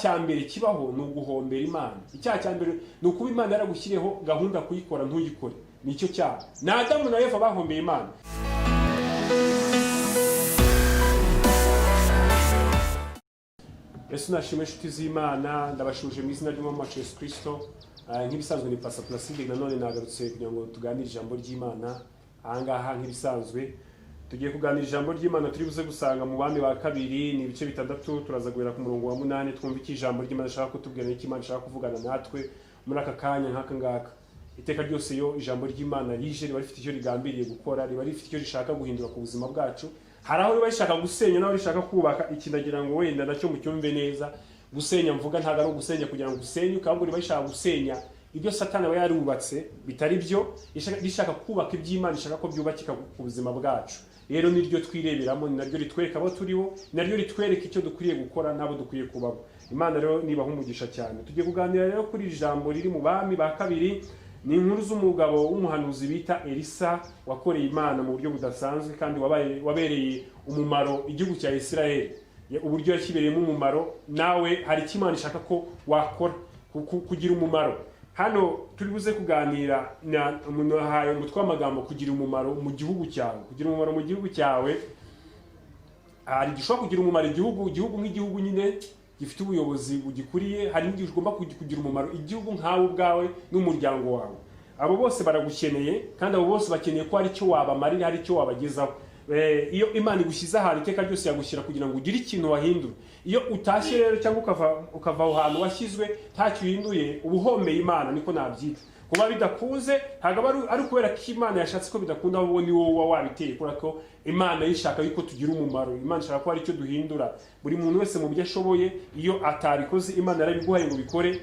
cya mbere kibaho ni uguhombera Imana. Icyaha cya mbere ni ukuba Imana yaragushyiriyeho gahunda kuyikora ntuyikore, nicyo cyaha. Ni Adamu na Eva bahombeye Imana. Yesu nashimwe, inshuti z'Imana, ndabashuje mu izina ry'Umwami wacu Yesu Kristo. Nk'ibisanzwe ni Pastor Placide, nanone nagarutse kugira ngo tuganire ijambo ry'Imana. Ahangaha nk'ibisanzwe tugiye kuganira ijambo ry'Imana turi buze gusanga mu Bami ba Kabiri, ni ibice 6, turaza guhera ku murongo wa 8, twumva icyo ijambo ry'Imana ishaka kutubwira n'icyo Imana ishaka kuvugana natwe muri aka kanya nk'aka ngaka. Iteka ryose iyo ijambo ry'Imana rije riba rifite icyo rigambiriye gukora, riba rifite icyo rishaka guhindura ku buzima bwacu. Hari aho riba rishaka gusenya n'aho rishaka kubaka. Iki ndagira ngo wenda nacyo mucyumve neza. Gusenya mvuga ntabwo ari ugusenya kugira ngo usenyuke, ahubwo riba rishaka gusenya ibyo Satani aba yarubatse bitari byo, rishaka kubaka iby'Imana ishaka ko byubakika ku buzima bwacu. Rero niryo twireberamo, ni naryo ritwereka abo turibo, ni naryo ritwereka icyo dukwiriye gukora n'abo dukwiye kubamo. Imana rero nibaha umugisha cyane. Tugiye kuganira rero kuri iri jambo riri mu Bami ba Kabiri. Ni inkuru z'umugabo w'umuhanuzi bita Elisa, wakoreye Imana mu buryo budasanzwe kandi wabereye umumaro igihugu cya Isiraheli. Uburyo yakibereyemo umumaro, nawe hari icyo Imana ishaka ko wakora kugira umumaro. Hano turi buze kuganira na umuntu wahaye umutwe w'amagambo "Kugira umumaro mu gihugu cyawe". Kugira umumaro mu gihugu cyawe, hari igihe ushobora kugira umumaro igihugu nk'igihugu nyine gifite ubuyobozi bugikuriye, hari n'igihe ugomba kugira umumaro igihugu nkawe ubwawe n'umuryango wawe. Abo bose baragukeneye, kandi abo bose bakeneye ko hari icyo wabamarira, hari icyo wabagezaho. Iyo Imana igushyize ahantu, iteka ryose yagushyira kugira ngo ugire ikintu wahindura. Iyo utashye rero cyangwa ukava aho hantu washyizwe ntacyo uhinduye, uba uhombeye Imana, niko nabyita. Kuba bidakunze ntabwo aba ari ukubera ko Imana yashatse ko bidakunda, ahubwo ni wowe uba wabiteye, kubera ko Imana yishaka yuko tugira umumaro. Imana ishaka ko hari icyo duhindura, buri muntu wese mu byo ashoboye. Iyo atabikoze, Imana yarabiguhaye ngo ubikore,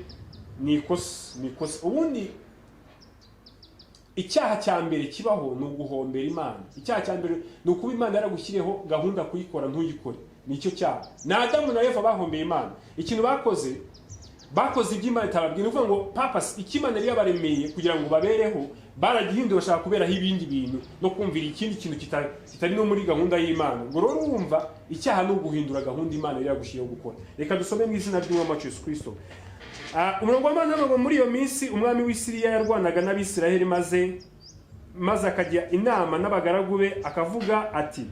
ni ikosa, ni ikosa. Ubundi icyaha cya mbere kibaho ni uguhombera Imana. Icyaha cya mbere ni ukuba Imana yaragushyiriyeho gahunda kuyikora ntuyikore, nicyo cyaha. Ni Adamu na Eva bahombeye Imana. Ikintu bakoze, bakoze ibyo Imana itababwiye. Ni ukuvuga ngo purpose, icyo Imana yari yabaremeye kugira ngo babereho, baragihinduye, bashaka kuberaho ibindi bintu no kumvira ikindi kintu kitari no muri gahunda y'Imana. Ubwo rero urumva icyaha ni uguhindura gahunda Imana yari yagushyiriyeho gukora. Reka dusome mu izina ry'Umwami wacu Yesu Kristo. Umurongo w'Imana ngo: "Muri iyo minsi umwami w'i Siriya yarwanaga n'Abisiraheli, maze akajya inama n'abagaragu be, akavuga ati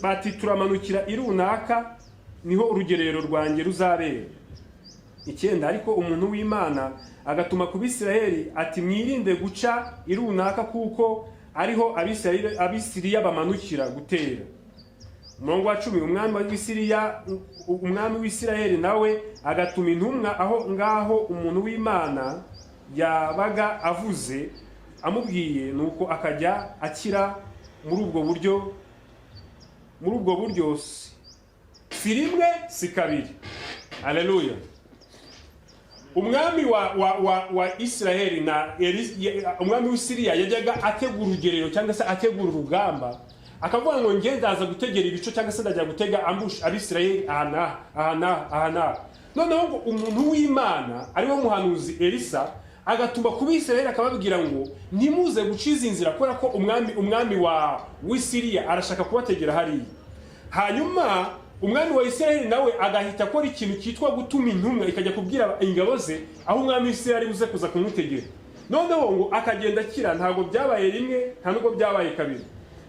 bati: 'Turamanukira i runaka, niho urugerero rwanjye ruzabera.' 9. Ariko umuntu w'Imana agatuma ku Bisiraheli ati: 'Mwirinde guca i runaka, kuko ariho Abisiriya bamanukira gutera.' Umurongo wa 10: Umwami w'Isiraheli nawe agatuma intumwa aho ngaho umuntu w'Imana yabaga avuze amubwiye, nuko akajya akira muri ubwo buryo. Muri ubwo buryo si rimwe, si kabiri." Haleluya! Umwami wa Isiraheli na umwami w'Isiriya yajyaga ategura urugerero cyangwa se ategura urugamba, akavuga ngo: "Nge ndaza gutegera ibico cyangwa se ndajya gutega ambush Abisirayeli aha n'aha, aha n'aha, aha n'aha." Noneho ngo umuntu w'Imana, ariwe muhanuzi Elisa, agatuma ku Bisirayeli akababwira ngo: "Ntimuze guca izi nzira, kubera ko umwami wa w'Isiriya arashaka kubategera hariya." Hanyuma umwami wa Isirayeli nawe agahita akora ikintu cyitwa gutuma intumwa, ikajya kubwira ingabo ze aho umwami w'Isirayeli buze kuza kumutegera. Noneho ngo akagenda akira. Ntabwo byabaye rimwe, nta nubwo byabaye kabiri.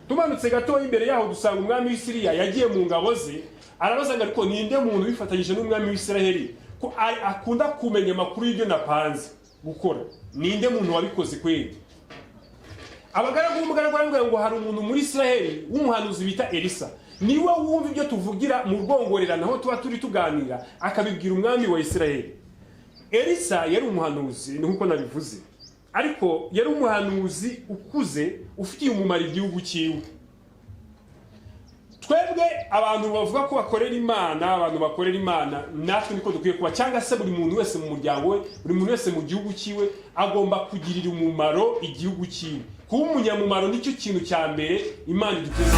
Tumanutse gato imbere yaho, dusanga umwami w'Isiriya yagiye mu ngabo ze, arabaza ngo: "Ariko ninde muntu wifatanyije n'umwami w'Isiraheli, ko akunda kumenya amakuru y'ibyo napanze gukora? Ninde muntu wabikoze kweli?" Abagaragu b'umugaragu baramubwira ngo: "Hari umuntu muri Isiraheli w'umuhanuzi bita Elisa, niwe wumva ibyo tuvugira mu rwongorerano aho tuba turi tuganira, akabibwira umwami wa Isiraheli." Elisa yari umuhanuzi nk'uko nabivuze, ariko yari umuhanuzi ukuze ufitiye umumaro igihugu cyiwe. Twebwe abantu bavuga ko bakorera Imana, abantu bakorera Imana, natwe niko dukwiye kuba, cyangwa se buri muntu wese mu muryango we, buri muntu wese mu gihugu cyiwe, agomba kugirira umumaro igihugu cyiwe. Kuba umunyamumaro nicyo kintu cya mbere Imana iduteze.